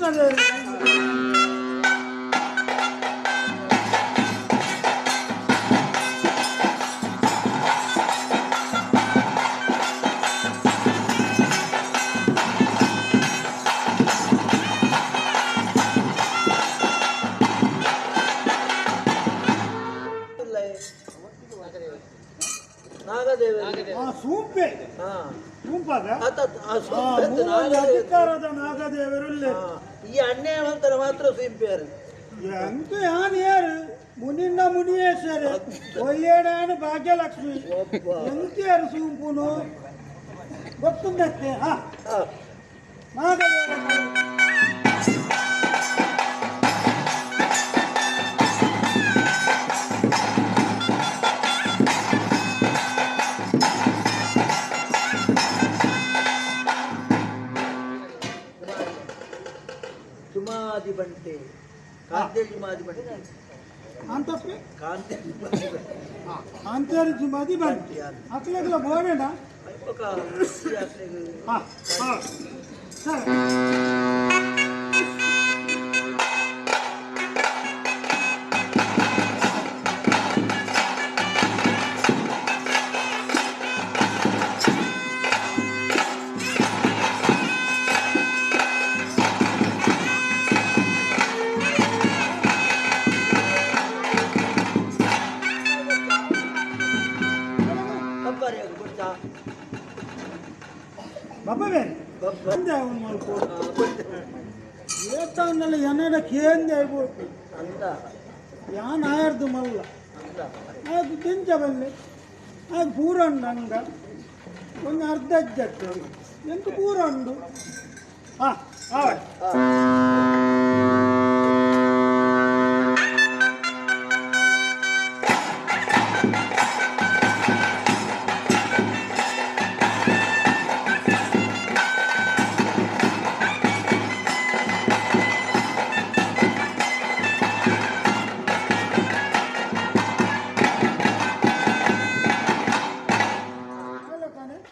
ಕೃಷ್ಣದೇವರು. ಇಲ್ಲ. ನಾಗದೇವ. ಆ ಸೂಂಪೆ. ಸೂಂಪಾಗ. ಅತ್ತ ಆ ಆ ಸೂಂಪೆ ಅಂತ ಮೂಲ ನಾಗದೇವ. ಅಧಿಕಾರದ ನಾಗದೇವರು ಇಲ್ಲೇರು. ಈ ಅನ್ಯಾಯ ಮಂತ್ರ ಮಾತ್ರ ಸೂಂಪೇರು. ಎಂತ ಯಾನ್ ಯಾರು ಮುನಿಂದ ಮುನಿಯೇಶ್ವರ ಒಳ್ಳೆಡಾನು ಭಾಗ್ಯಲಕ್ಷ್ಮಿ. ಒಬ್ಬ. ಎಂತ ಯಾರು ಸೂಂಪುನು ಗೊತ್ತುಂದತ್ತೆ. ಹಾ, ನಾಗದೇವರ. ಜುಮಾದಿ ಬಂಟೆ, ಕಾಂತೇರಿ ಜುಮಾದಿ ಬಂಟೆ. ಅಂತಪ್ಪಿ. ಕಾಂತೇರಿ ಜುಮಾದಿ ಬಂಟೆ. ಅಂತೇರಿ ಜುಮಾದಿ ಬಂಟಿ ಅಕ್ಲೆಗ್ಲ ಬೋರೇನಾ? ఒక ಹಾ ಹಾ, ಸರಿ. ಬಬ್ಬರಿ ಗುಡ್ಡ. ಬಬ್ಬ ಬೇರೆ. ಬಬ್ಬ. ಒಂದೇ ಅವನು ಮಲ್ಕೋ ಏತವನ್ನೆಲ್ಲ ಎನ್ನಡ ಕೇಂದ್ರ అయిపోತು. ಅಂದ. ಯಾನ್ ಆಯರ್ದು ಮಲ್ಲ. ಅಂದ. ಅದು ದಿಂಚ ಬಲ್ಲೆ, ಅದು ಪೂರ ಉಂಡು ಅಂಗ ಒಂದು ಅರ್ಧ ಅಜ್ಜಟ್ಟು ಎಂತ ಪೂರ ಉಂಡು. ಹಾಂ, ಆವಡ್.